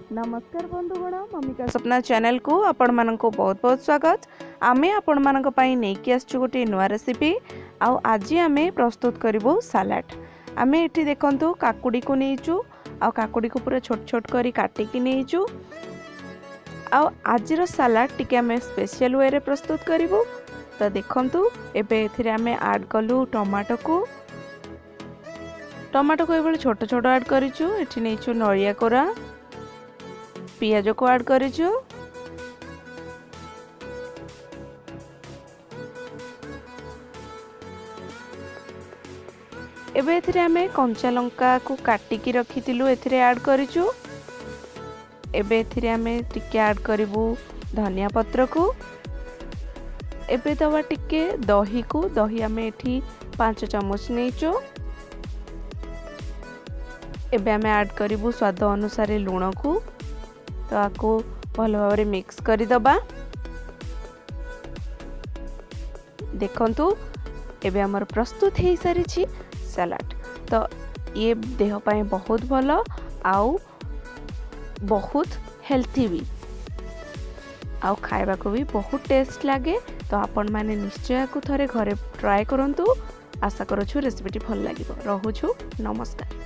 ନମସ୍କାର ବନ୍ଧୁଗଣ, ମମିକା ସ୍ୱପ୍ନା ଚ୍ୟାନେଲକୁ ଆପଣମାନଙ୍କୁ ବହୁତ ବହୁତ ସ୍ୱାଗତ। ଆମେ ଆପଣମାନଙ୍କ ପାଇଁ ନେଇକି ଆସିଛୁ ଗୋଟିଏ ନୂଆ ରେସିପି, ଆଉ ଆଜି ଆମେ ପ୍ରସ୍ତୁତ କରିବୁ ସାଲାଡ଼। ଆମେ ଏଠି ଦେଖନ୍ତୁ କାକୁଡ଼ିକୁ ନେଇଛୁ, ଆଉ କାକୁଡ଼ିକୁ ପୁରା ଛୋଟ ଛୋଟ କରି କାଟିକି ନେଇଛୁ। ଆଉ ଆଜିର ସାଲାଡ଼ ଟିକେ ଆମେ ସ୍ପେଶିଆଲ ୱେରେ ପ୍ରସ୍ତୁତ କରିବୁ। ତ ଦେଖନ୍ତୁ, ଏବେ ଏଥିରେ ଆମେ ଆଡ଼୍ କଲୁ ଟମାଟୋକୁ। ଟମାଟୋକୁ ଏଭଳି ଛୋଟ ଛୋଟ ଆଡ଼୍ କରିଛୁ। ଏଠି ନେଇଛୁ ନଡ଼ିଆ କୋରା, ପିଆଜକୁ ଆଡ଼୍ କରିଛୁ। ଏବେ ଏଥିରେ ଆମେ କଞ୍ଚା ଲଙ୍କାକୁ କାଟିକି ରଖିଥିଲୁ, ଏଥିରେ ଆଡ଼୍ କରିଛୁ। ଏବେ ଏଥିରେ ଆମେ ଟିକେ ଆଡ଼୍ କରିବୁ ଧନିଆ ପତ୍ରକୁ। ଏବେ ଦେବା ଟିକେ ଦହିକୁ। ଦହି ଆମେ ଏଠି 5 ଚାମଚ ନେଇଛୁ। ଏବେ ଆମେ ଆଡ଼୍ କରିବୁ ସ୍ୱାଦ ଅନୁସାରେ ଲୁଣକୁ। ତ ଆକୁ ଭଲ ଭାବରେ ମିକ୍ସ କରିଦେବା। ଦେଖନ୍ତୁ, ଏବେ ଆମର ପ୍ରସ୍ତୁତ ହେଇସାରିଛି ସାଲାଡ଼। ତ ଇଏ ଦେହ ପାଇଁ ବହୁତ ଭଲ ଆଉ ବହୁତ ହେଲ୍ଥି ବି, ଆଉ ଖାଇବାକୁ ବି ବହୁତ ଟେଷ୍ଟ ଲାଗେ। ତ ଆପଣମାନେ ନିଶ୍ଚୟ ୟାକୁ ଥରେ ଘରେ ଟ୍ରାଏ କରନ୍ତୁ। ଆଶା କରୁଛୁ ରେସିପିଟି ଭଲ ଲାଗିବ। ରହୁଛୁ, ନମସ୍କାର।